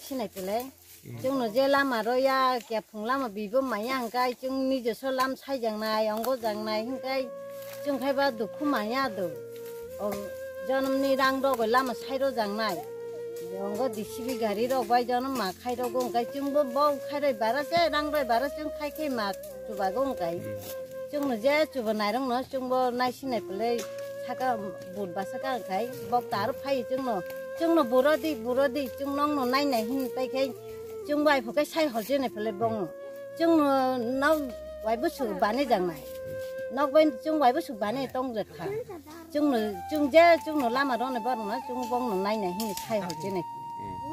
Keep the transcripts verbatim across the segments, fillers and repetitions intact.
Sinai pele. Chwngno je lama rw ya, kephung lama bibo manya hwnkhe chwng nijoso lam saijaknai, ongo jaknai hwnkhe chwng khai ba dukhu manya do. O jonomni rang rok bai lama sai rw jaknai. Ongo D C B gari rok bai jonom ma khai rw go hwnkhe chwngbo bo khai rw bara se, rang rw bara chwng khai khai ma chubago hwnkhe. Chwngno je chuba nairokno chwngbo naisinai pele saka but basa ka khai bok ta aro phai chwngno, chwngno buro di, buro di, chwng nokno nainai hin pai khai chwng bai phukai sai hol jenai pele bongno. Chwngno nok bai busu bani jangnai. Nok bai chwng bai busu bani tong je kha. Chwngno, chwng je chwngno lama rone borokno chwng bongno nainai hin sai hol jenai.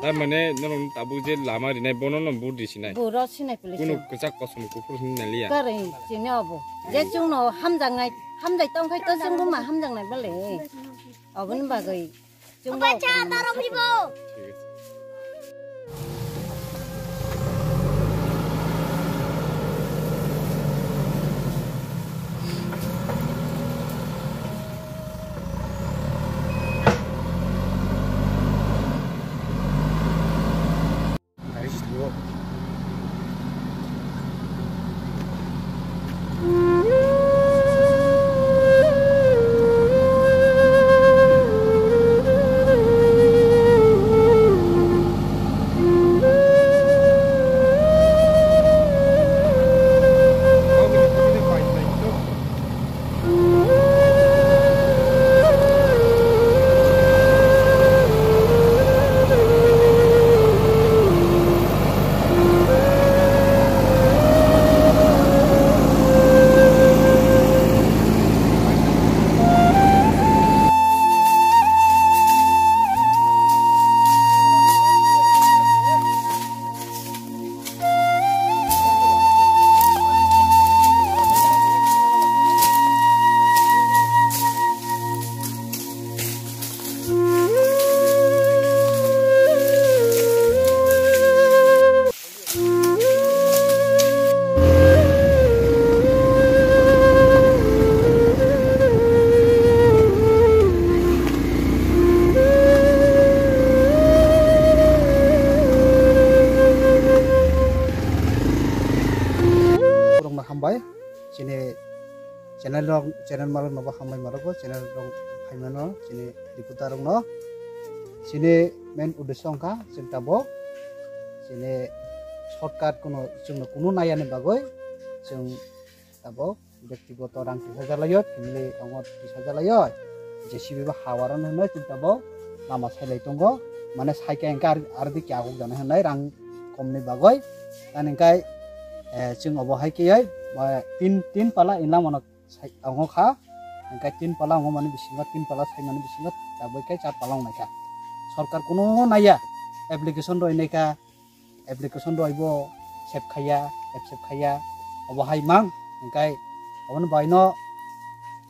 Tar mane norok tabuk je lama rinai bono no but di sinai. Buro sinai pele. Kuno kwchak kosom kuphur hin naliya. Karai sini obo. Je chwngno hamjaknai, hamjai tong khai to chwngbo ma hamjaknai bale. Oboni bagwi chwngbo. Thik ase. Borokno hambai, chini channel rok, channel malok nobo hambai marogo, channel rok phaimano, chini reporter rokno. Chini main uddesho wngkha, chwng tabok, chini shortcut kuno, chwngno kuno naiya ni bagwi, chwng tabok. Bektigoto rang tisa jalaio, family tongo tisa jalaio. J C B bo hawaro hinwi chwng tabok lama sailai tongo. Mane saikhe hwnkhe ar, ardi kya huk jana hinwi rang komni bagwi. Tani hwnkhe, eh, chwng obo hai khe, eh, tin, tin pala inla mano sai, tongo kha. Hwnkhe tin pala wngo mani bisingo tin pala saimani bisingo tabuk khe char pala wngnai kha. Sorkar kuno naiya, application rw nai kha. Application rwaibo sep khaiya, accept khaiya, obo hai mang, hwnkhe oboni baino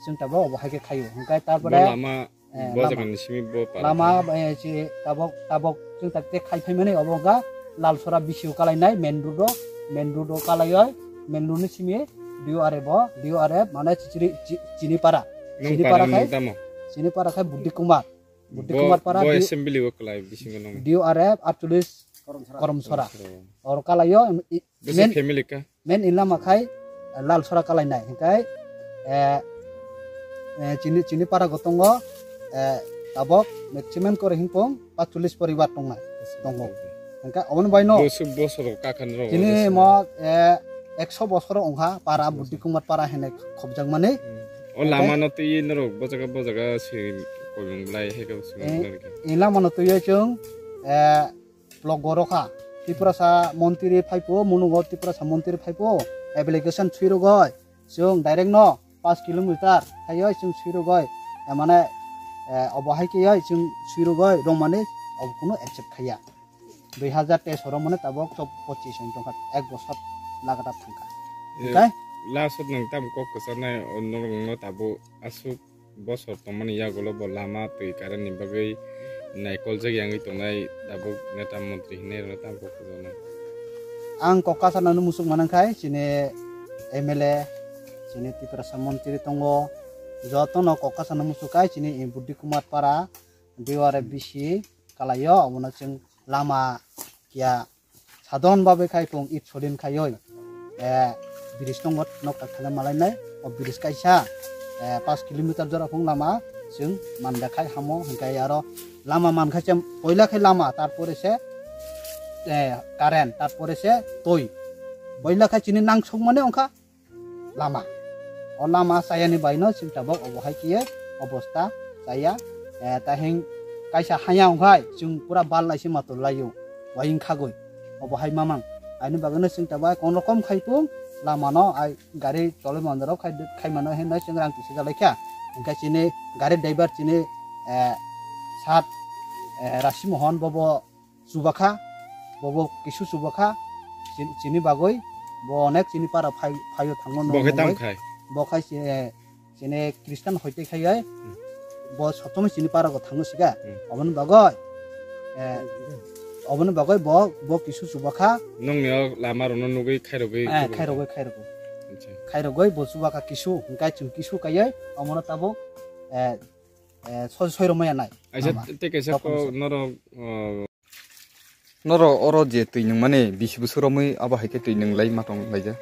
chwng tabok obo hai khe khaio. Hwnkhe tarpore, bo lama, eh, bo lama. Jagani simi bo para lama, khe. Eh, si tabok, tabok chwng tak te khai phaimani obo wngkha Lalsora B C O kalainai main road o, main road o kalaioi, main road ni simi D O R F o, D O R F mane chiri, chi-, chini para. Nung chini para para khai, nung tamo? Chini para khai Buddi Kumar. Buddi Bo, Kumar para bo di-, assembly o kwlai bisingo nang. D O R F atcholish Koromsora. Koromsora. Oro kalaio, i-, bwswk men, family ka? Men inlama khai, eh, Lalsora kalainai. Hingkai, eh, eh, chini, chini para gotongo, eh, tabok maximum kore hingpong patcholish poribar tongnai, tongo. Hingka oboni baino bwswk bosoro kakhan rok chini mo, eh, ekso bosoro ongha para, Buddi Kumar para hene khobjakmani. Hmm. O lama no twi norok bojaga bojaga se koimung lai hai ka swng. Eh, norok. E lama no twi chwng, eh, block goro kha. Tiprasa montri phaipo, munugo Tiprasa montri phaipo, application swi rogoi. Chwng direct no paanch kilometer khaiyoi chwng swi rogoi. Eh, mane, eh, obo hai khe yoi chwng swi rogoi, romani obo kuno accept khaiya. Dui hazar teis oro mane tabok chok pochis wng tongkha, ek bosor lagatar thangkha. Eh, okay? Last o nwng tam kok kwcharnai, o norok no tabuk aswk bosor tongmani yagulo bo lama twi current ni bagwi naikoljak yangwi tongnai tabuk neta montri hinwi rwno tam kok kwcharnai. Ang kok kwcharnani muchung manang khai chini M L A, chini Tiprasa montri tongo, jotono kok kwcharnani muchung khai chini Buddi Kumar para, D O R F B C kalaio, obono chwng lama Ya, sadon babe khai kung it solin khaioi. Eh, bridge tongo nok tak thana malai nai. O bridge kaisa, eh, pas kilometer jora phung lama chwng manda khai hamo, hingkai aro lama man khai chem poila khai lama, tarpore se, eh, current, tarpore se toi. Poila khai chini nangsok mane ongkha lama. O lama chayani baino chwng tabok obo hai kiye obosta chaya. Eh, tahing kaisa haya ongkhai chwng pura bal lai se matul laio. Waying khagoi. Obo hai mamang. Aini bagwino chwng tabok kon rokom khai pung lama no ai gari choloi mandaro khai, khai mano hinno chwng rang tisi jalai kha. Hingke chini gari driver chini, eh, sat, eh, Rasi Mohon bobo chubakha, bobo kisu chubakha, chin-, chini bagwi bo onek chini para phai, phaio thango no Bo khe tam mungwi. Khai? Bo khai si, eh, chini Christian hoite khai ai, Hmm. Bo sotomoi chini para go thango siga. Hmm. Oboni bagwi, eh, oboni bagwi bo, bo kisu chubakha. Nongni o lama rokno nugwi khairogwi Eh, khairogwi, khairogwi. Acha. Khairogwi bo chubakha kisu, hingkai chwng kisu kaiwi, omono tabuk, eh, eh, soi, soi romaya nai. Aisa, Lama. Tei kaisa Dophani ko se. Norok, oh, Norok oro je twi nung mani bisi bwswk romwi abo hai khe twi nung lai ma tong laijak?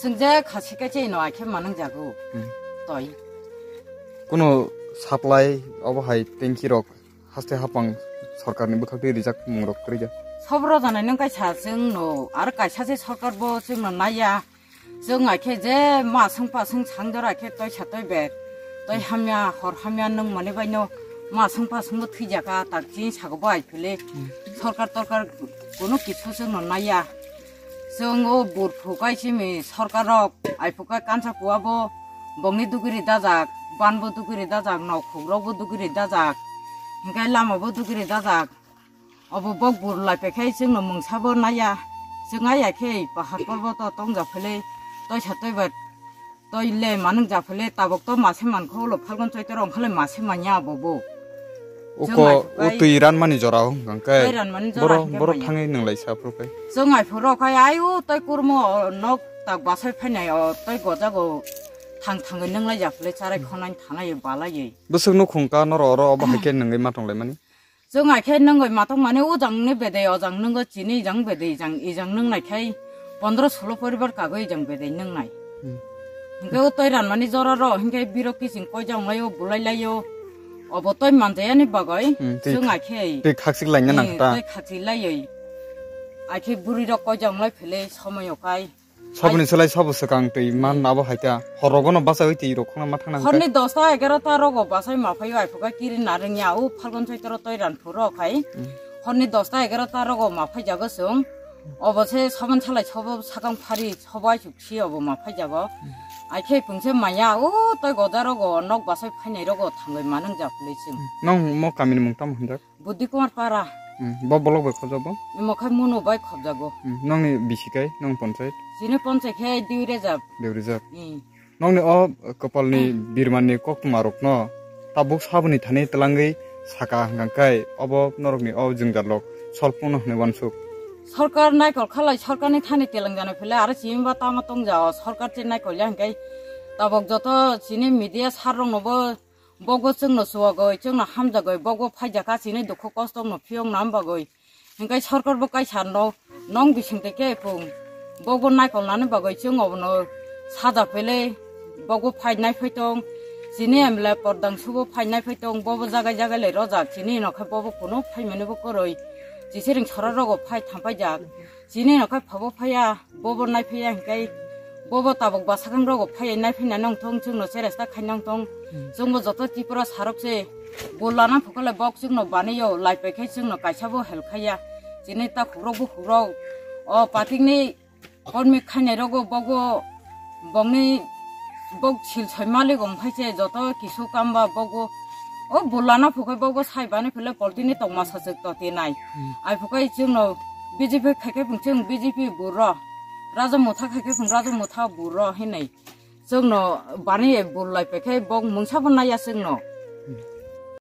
Chwng je khasi khe chai no ai khe manung jago. Hmm. Toi. Kuno supply abo hai tanki rok haste hapang sorkar ni bwkhak twi rijak mung rok kwrwi jak? Sob rw janai nung kaisa chwng no ar kaisa se sorkar bo chwng no naiya. Chwng ai khe je masung pasung sang jora khe toisa toi ber, toi hamya, hor hamya nung mani bai no masung pasung bo thwijaka tak chini saka bo ai phele. Hmm. Sorkar torkar kono kisu chwng no naiya. Chwng o bur phukai simi sorkar rok ai phukai kansa kuwa bo bongni dugiri dajak, ban bo dugiri dajak, nok khuk rok bo dugiri dajak, hingkai lama bo dugiri dajak. Obo bok bur lai pekhai chwngno mungsa bo naiya. Chwng aiya khe pahar porbo to tong japhele, toisa toiba toi le manung japhele, tabok to mase mankho ulo Phalgun Chaitra ongkhale mase manya abo bo. Uko Chwng ai o twi ranmani jora o hwnkha khe Twi ranmani jora boro, hwnkhe boro manya. Thangwi nwnglai sa phuru khe. Chwng ai phuru khai ai o toi kurmo o nok tak basai phainai o toi gojago thang thangwi nwnglai japhele charai khonai thanai balai. Bwswk nukhung ka norok oro obo hai khe nungwi ma tonglaimani? Chwng ai khe nungwi ma tongmani ujang ni bedai ojang nungo chini ijang bedai ijang, ijang nungnai khai pondro solo poribar kagwi ijang bedai nungnai. Hmm. Hinkhe o toi ranmani jora ro hinkhe birok kiching koi jang lai o bulai lai o. Obo toi manjaya ni bagwi Hmm, twi chwng ai khe twi khaksik laina nang eh, ta. Twi khaksik lai oi. Ai khe buri rok koi jang lai phele somoi o kai. Saboni selai sabo swkang twi man abo hai ta. Horogono bachai twi rok khona ma thangna hwnkhe. Horni dosta egarota rogo bachai ma phaio ai phuka kiri narwngya o Phalgun Chaitra toi ran phuru khai. Hmm. Horni dosta egarota rogo ma phai jago chwng. Obo se saban salai sobo sakang phari sobo ai chuk si obo ma phai jago. Hmm. Ai khe pungse maya o toi goda rogo nok bachai phainai rogo thangwi manung japhulai chwng. Hmm. Nong mo kamini mung tamo hwnjak? Buddhi Kumar Para. Hmm, bo bolok bai khobjak bo? Imo khai Munu bai khobjago. Hmm, nongni bisi kai, nong ponchai? Chini ponchai khe Dewi Rejab. Dewi Rejab. Hmm. Nongni o kwpalni Hmm. birmanni koktwma rokno tabuk saboni thani twlangwi saka hwnkha kai obo norokni o jwngjal rok solpungno hwnwi uansuk. Sorkar naikol khalai sorkarni thani twlang jana phile aro chini ba tamo tong jao sorkar che naikol ya hwnkhe tabuk joto chini media sar rokno bo Bogo chwngno chuwagwi, chwngno hamjagwi, bogo phaijak ka chini dukhu kostokno phiyokna bagwi. Hinkhe sorkar bo kaisa no, nong bising tei khe phung. Bogo naikolnani bagwi chwng obono saja phele, bogo phai nai phai tong. Chini M L A pordang subo phai nai phai tong, bobo jagai jagai lai rojak, chini nokhe bobo kuno phaimani bo kwrwi. Chisiring sora rogo phai thampaijak. Chini no khai phabo phaiya, bobo nai phaiya hinkai, bobo tabuk bwsakang rogo phaiya nai phaina nong thong, chwngno cheresta khai nong thong. Hmm. Chwngbo joto Tripura sarok se, bo lana phukole bok chwngno baniyo, lai pai khai chwngno kaisa bo help khaiya. Chini ta khukrok bo khukrok, o patikni kormi khainai rogo bogo Bongni bok sil soi malik ong phai se joto kisu kamba bogo. O bulana phukai bogo sai bani phile poltini tongma sachwk to tinai. Hmm. Ai phukai chwngno B J P khai khai phung chwng B J P buro. Raja motha khai khai phung raja motha buro hinai. Chwngno bani bul lai pai khai bok mungsa bo naiya chwngno. Hmm.